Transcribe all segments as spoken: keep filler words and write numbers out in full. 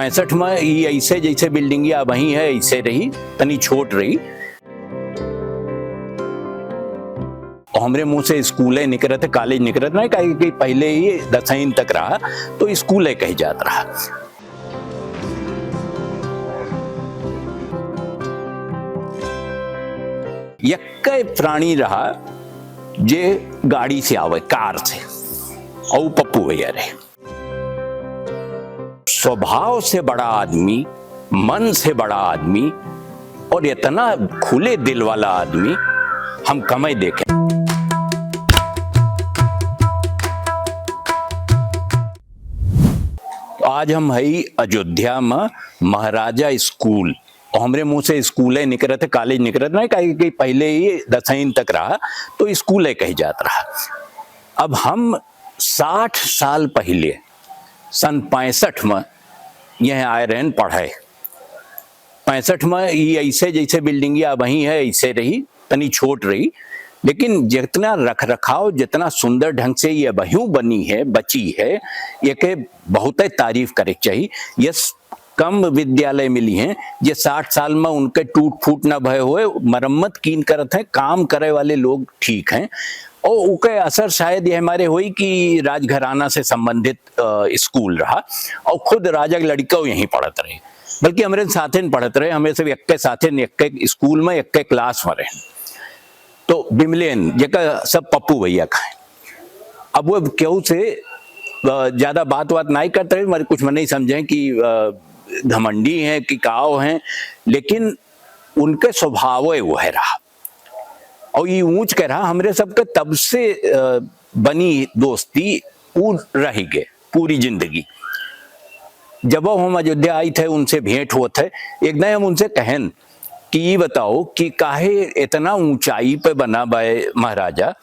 पैंसठ में ई ऐसे जैसे बिल्डिंगिया अबहीं है, ऐसे रही, तनी छोट रही। और हमरे मुंह से स्कूले निकरत है, कॉलेज निकरत नहीं, काहे कि पहले ही दसवीं तक रहा, तो स्कूले कही जात रहा। यक्के प्राणी रहा जे गाड़ी से आवे, कार से, और पप्पू भैया रहे। स्वभाव से बड़ा आदमी, मन से बड़ा आदमी और इतना खुले दिल वाला आदमी हम कमे देखे। आज हम हई अयोध्या में महाराजा स्कूल। और हमरे मुंह से स्कूले निकरत है, कॉलेज निकरत नहीं, काहे कि पहले ही दसवीं तक रहा, तो स्कूले कही जात रहा। अब हम साठ साल पहले सन पैंसठ में यहाँ आए रहन पढ़े। पैंसठ में ई ऐसे जैसे बिल्डिंगिया अबहीं है, ऐसे रही, तनी छोट रही, लेकिन जितना रख रखाव, जितना सुंदर ढंग से ये अबहियों बनी है, बची है, ये के बहुत तारीफ करे के चाहिए। ये स-, कम विद्यालय मिली हैं जे साठ साल में उनके टूट फूट ना भय होए, मरम्मत कीन करत हैं, काम करे वाले लोग ठीक हैं। और उके असर शायद ये हमारे होई कि राजघराना से संबंधित, अ, स्कूल रहा और खुद राजा के लड़िका यहीं पढ़त रहे, बल्कि हमरे साथे न पढ़त रहे, हमें सब एक्के साथे न, एक्के स्कूल में, एक्के क्लास में रहे। तो बिमलेन, जेका सब पप्पू भैया का है। अब वो केहू से, अ, ज्यादा बात बात नहीं करते रहे, हमारे कुछ में नहीं समझे कि, अ, घमंडी हैं कि काव हैं, लेकिन उनके स्वभाव है वो है रहा। और ये ऊंच कह रहा, हमरे सबके तब से, अ, बनी दोस्ती, ऊ रह गए पूरी जिंदगी। जब हम अयोध्या आई थे, उनसे भेंट हुआ थे, एक दिन हम उनसे कहन कि ये बताओ कि काहे इतना ऊंचाई पे बना बाय महाराजा,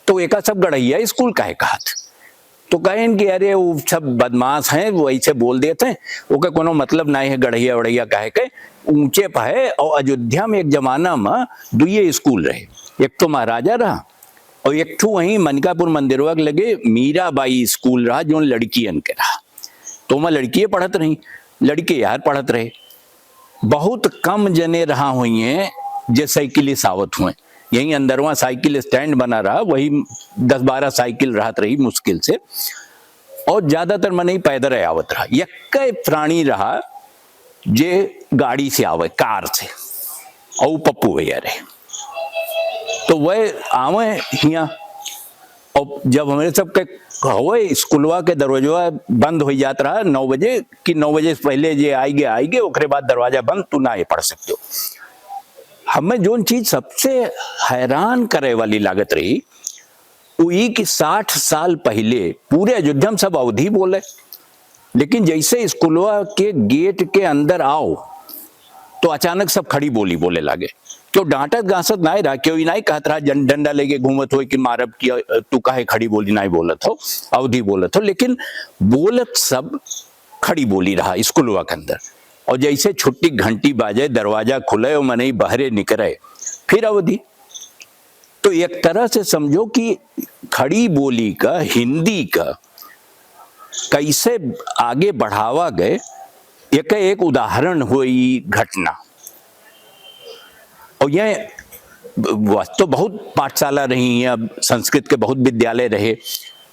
तो एका सब गढ़ैया स्कूल काहे कहत? तो कहेन कि अरे, वो सब बदमाश हैं, वो ऐसे बोल देते हैं, ओके कोनो मतलब नहीं है गढ़ैया वढ़ैया कहे के, ऊंचे पे है। और अयोध्या में एक जमाना में दुइये स्कूल रहे, एक तो महाराजा रहा और एक ठो वहीं मनिकापुर मंदिरवा के लगे मीराबाई स्कूल रहा, जो लड़कियन के रहा। तो वहाँ लड़कियाँ पढ़त रही, लड़के यार पढ़त रहे। बहुत कम जने रहा हुई हैं जे साइकिल से आवत हुए। यहीं अंदरवा साइकिल स्टैंड बना रहा, वही दस बारह साइकिल रहत रही मुश्किल से, और ज्यादातर मनई पैदल आवत रहा। यक्के प्राणी रहा जे गाड़ी से आवे, कार से, और पप्पू भैया रहे। तो वह आवे हियाँ, और जब हमरे सबके होए स्कूलवा के दरवाजवा बंद हो जात रहा नौ बजे, कि नौ बजे से पहले जे आइगे, आइगे, ओकरे बाद दरवाजा बंद, तू ना ये पढ़ सकते हो। हमें जोन चीज सबसे हैरान करे वाली लागत रही, वो ई कि साठ साल पहले पूरे अयोध्या में सब अवधी बोले, लेकिन जैसे स्कूलवा के गेट के अंदर आओ, तो अचानक सब खड़ी बोली बोले लागे। क्यों डांटत गांसत नाय रहा, क्यों ई नाय कहत रहा, जन डंडा लेके घूमत होए कि मारब कि, अ, तू काहे खड़ी बोली नाय बोलत हो, अवधी बोलत हो, लेकिन बोलत सब खड़ी बोली रहा स्कूलवा के अंदर। और जैसे छुट्टी घंटी बाजे, दरवाजा खुले और मनई बहरे निकरे, फिर अवधी। तो एक तरह से समझो कि खड़ी बोली का, हिंदी का कैसे आगे बढ़ावा गए, एक, एक उदाहरण हुई घटना। और ये वैसे तो बहुत पाठशाला रही हैं, अब संस्कृत के बहुत विद्यालय रहे,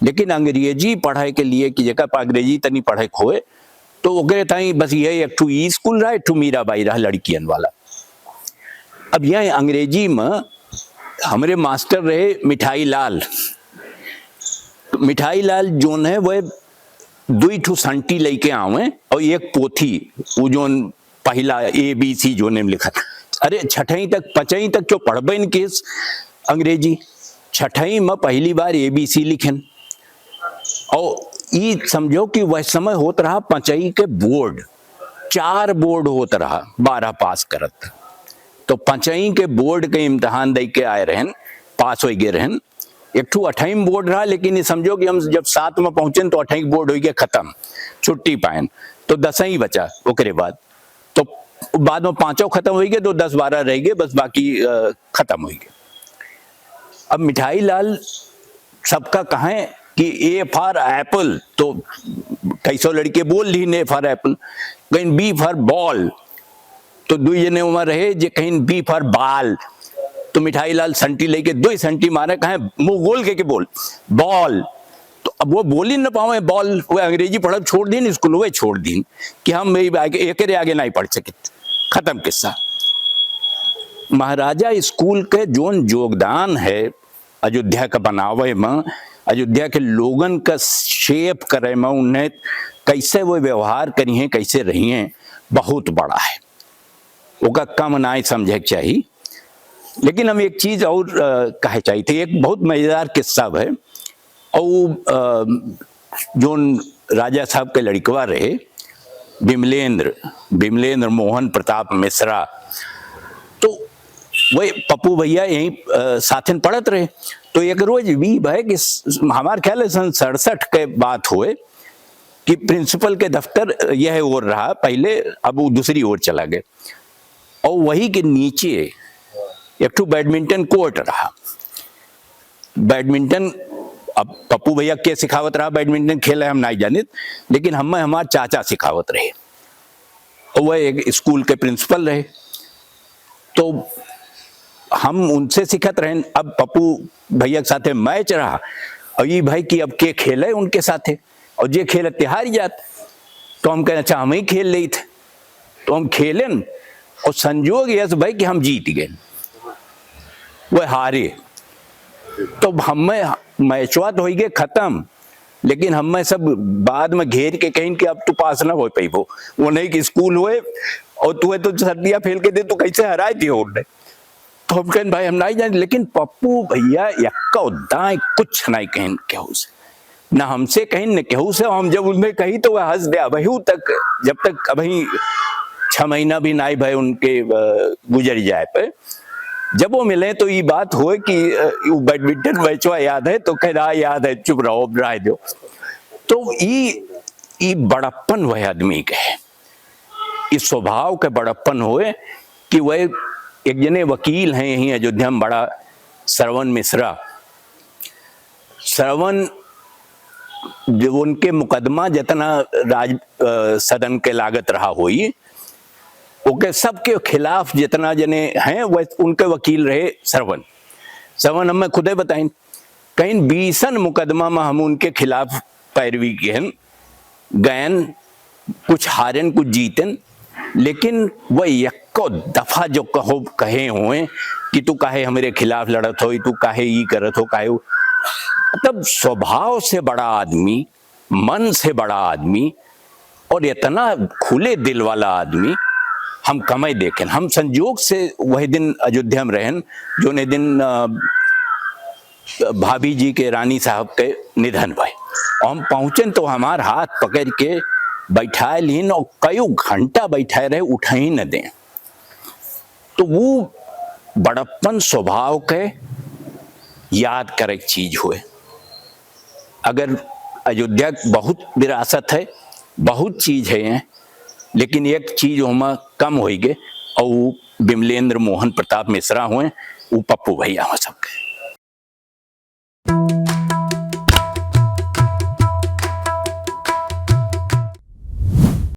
लेकिन अंग्रेजी पढ़ाई के लिए कि जेकर पर अंग्रेजी तनी पढ़े के होए, तो ओकरे ताई बस ये एक ठू ई स्कूल रहा, एक ठू मीराबाई रहा लड़कियन वाला। अब यह अंग्रेजी में हमरे मास्टर रहे मिठाई लाल। तो मिठाई लाल जोन है, वह दुई ठू संटी लेके आवे और एक पोथी, वो जोन पहिला A B C जोने में लिखा। अरे, छठई तक, पचई तक क्यों पढ़बे न किस अंग्रेजी? छठई में पहली बार A B C लिखेन। और ई समझो कि वह समय होत रहा पचई के बोर्ड, चार बोर्ड होत रहा, बारह पास करत। तो पचई के बोर्ड के इम्तिहान दे के आए रहन, पास हो गए रहन। एक ठू अठई में बोर्ड रहा, लेकिन ये समझो कि हम जब सात में पहुंचेन तो अठई के बोर्ड हो गया खत्म, छुट्टी पाएन, तो दसई बचा ओकरे बाद। तो बाद में पांचों खत्म हो गए, तो दस बारह रह गए, बस बाकी, अ, खत्म हो गए। अब मिठाई लाल सबका कहें कि A for apple, तो कई सौ लड़के बोल लिहिन A for apple, कहिन B for ball। तो दुई जने वहाँ रहे जे कहिन B for ball। तो मिठाई लाल संटी लेके दुई संटी मारे, कहे मुंह गोल के, के बोल, ball। तो अब वो बोली न पावे ball, वो अंग्रेजी पढ़ब छोड़ दीन, स्कूल वो छोड़ दीन कि हम ये आगे, एकरे आगे नहीं पढ़ सकित। खत्म किस्सा। महाराजा स्कूल के जोन योगदान है अयोध्या का बनावे में, अयोध्या के लोगन का shape करे में, उन्हें कैसे वो व्यवहार करिहें, कैसे रहिहें, बहुत बड़ा है, ओका कम नाय समझे के चाही। लेकिन हम एक चीज और, अ, कहे चाही थे, एक बहुत मजेदार किस्सा है। और, अ, जोन राजा साहब के लड़कवा रहे, विमलेंद्र, विमलेंद्र मोहन प्रताप मिश्रा, तो वही पप्पू भैया यहीं, अ, साथन पढ़त रहे। तो एक रोज भी भाई कि स-, हमार ख्याल है सन सड़सठ के बात हुए कि प्रिंसिपल के दफ्तर यह ओर रहा पहले, अब वो दूसरी ओर चला गए। और वही के नीचे एक ठो बैडमिंटन कोर्ट रहा। बैडमिंटन, अब पप्पू भैया के सिखावत रहा बैडमिंटन खेले, हम नहीं जानित, लेकिन हमें हमार चाचा सिखावत रहे। और वह एक स्कूल के प्रिंसिपल रहे, तो हम उनसे सीखत रहेन। अब पप्पू भैया के साथे मैच रहा, और ये भाई कि अब के खेले उनके साथे, और जे खेलत ते हार जात। तो हम कहें, "अच्छा, हम ही खेल लेत।" तो हम खेलेन, और संजोग यस भाई कि हम जीत गए, वह हारे। तो हमें मैचवा तो हो गए खत्म, लेकिन हमें सब बाद में घेर के कहिन कि अब तू पास ना हो पैबो, वो नहीं कि स्कूल हुए और तू है तो सर्दिया फेल के दे, तू कैसे हराए दिए उन्हें। तो हम कहें, "भाई, हम नहीं जाने," लेकिन पप्पू भैया यक्का दाएं कुछ नहीं कहें केहू से, ना हमसे कहें, न केहू से। हम जब उनमें कही तो वह हंस दे। अबही तक, जब तक अबही छह महीना भी नहीं भय उनके, अ, गुजर जाए पे, जब वो मिले तो ये बात होए कि, अ, वो बैडमिंटन मैचवा याद है, तो कह रहा, "याद है, चुप रहो, अब रह दो।" तो ई, ई बड़प्पन वह आदमी के है, ई स्वभाव के बड़प्पन होए कि वह एक जने वकील हैं यहीं अयोध्या में, बड़ा श्रवण मिश्रा। श्रवण, जो उनके मुकदमा जितना राज, अ, सदन के लागत रहा होई, ओके सबके खिलाफ जितना जने हैं, वह उनके वकील रहे श्रवण। श्रवण हमें खुदे बताइन, कहीं बीसन मुकदमा में हम उनके खिलाफ पैरवी किहन, गयन, कुछ हारन, कुछ जीतन, लेकिन वह यक्को दफा जो कहो, कहे हुए कि तू काहे हमरे खिलाफ लड़त हो, तू काहे ई करत हो, काहे वो। मतलब स्वभाव से बड़ा आदमी, मन से बड़ा आदमी और इतना खुले दिल वाला आदमी हम कमई देखेन। हम संजोग से वही दिन अयोध्या में रहेन, जोने दिन, अ, भाभी जी के, रानी साहब के निधन भय। हम पहुँचेन तो हमार हाथ पकड़ के बैठाए लीन और कई घंटा बैठाए रहे, उठा ही न दें। तो वो बड़प्पन स्वभाव के याद करे के चीज हुए। अगर अयोध्या के बहुत विरासत है, बहुत चीज है, लेकिन एक चीज ओमा कम होई गे, और वो विमलेंद्र मोहन प्रताप मिश्रा हुए, वो पप्पू भैया हुए सबके।